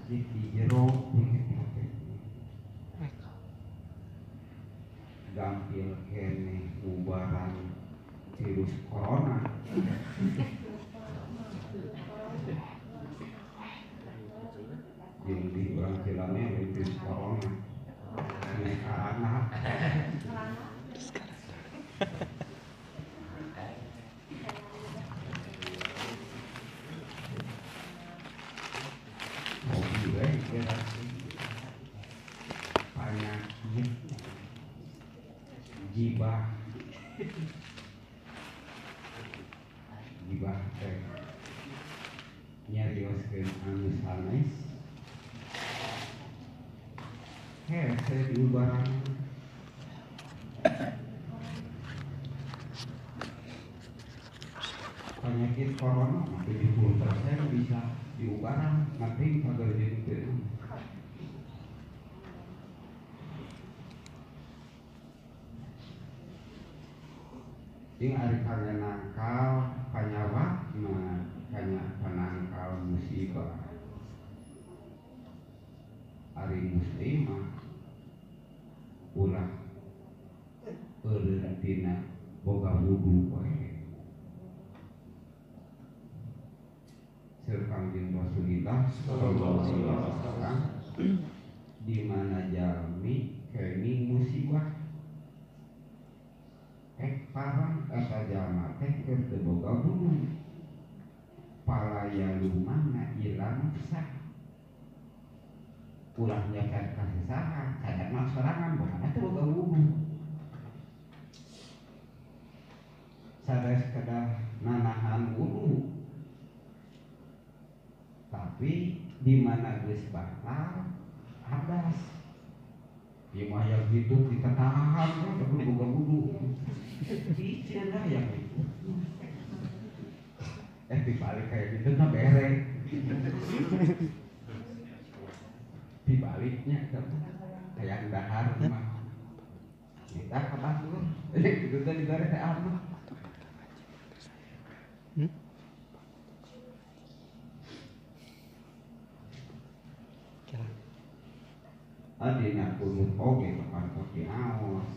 Penyakit di jero gampil keneh ubaran virus corona. Jeung di urang cilame virus corona. Virus karana. Penyakit gibah, gibah teh nyarioskeun anu sanes hese diubaran. Penyakit corona 70% bisa diubaran, nanti kagak jadi teu. Jeung ari kangge nangkal panyawat mah kanya panangkal musibah. Ari muslim mah ulah eureun tina boga wudu wae. Seur Kangjeng Rasulillah sallallahu alaihi wasallam di mana jalmi kenging musibah parang eta jalma teh keur teu boga wudu palaya lumana ilang sah ulah nyakan ka sasaha sadar sorangan bukan teu boga wudu sanes kedah nanahan wudu tapi di mana geus batal hadas. Ya mah yang gitu kita tahan kan tapi boga wudu. Icen lah yang itu. Dibalik kayak gitu mah bereng. Dibaliknya kan kayak dahar mah. Kita ka batur. Gitu teh dibere teh mah. Adina kunut oge kapantos diaos.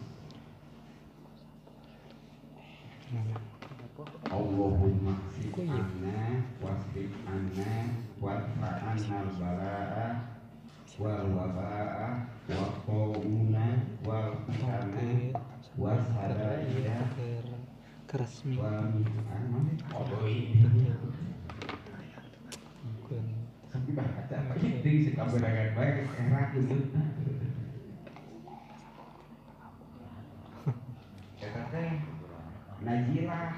Allahumma ksif anna wasrif anna warfa anna al-balaa wal wabaa wa ta'una wal fitana was hadaida wal mihana. Tapi baca penting sih kaberangan baik era gitu. Eta teh najilah.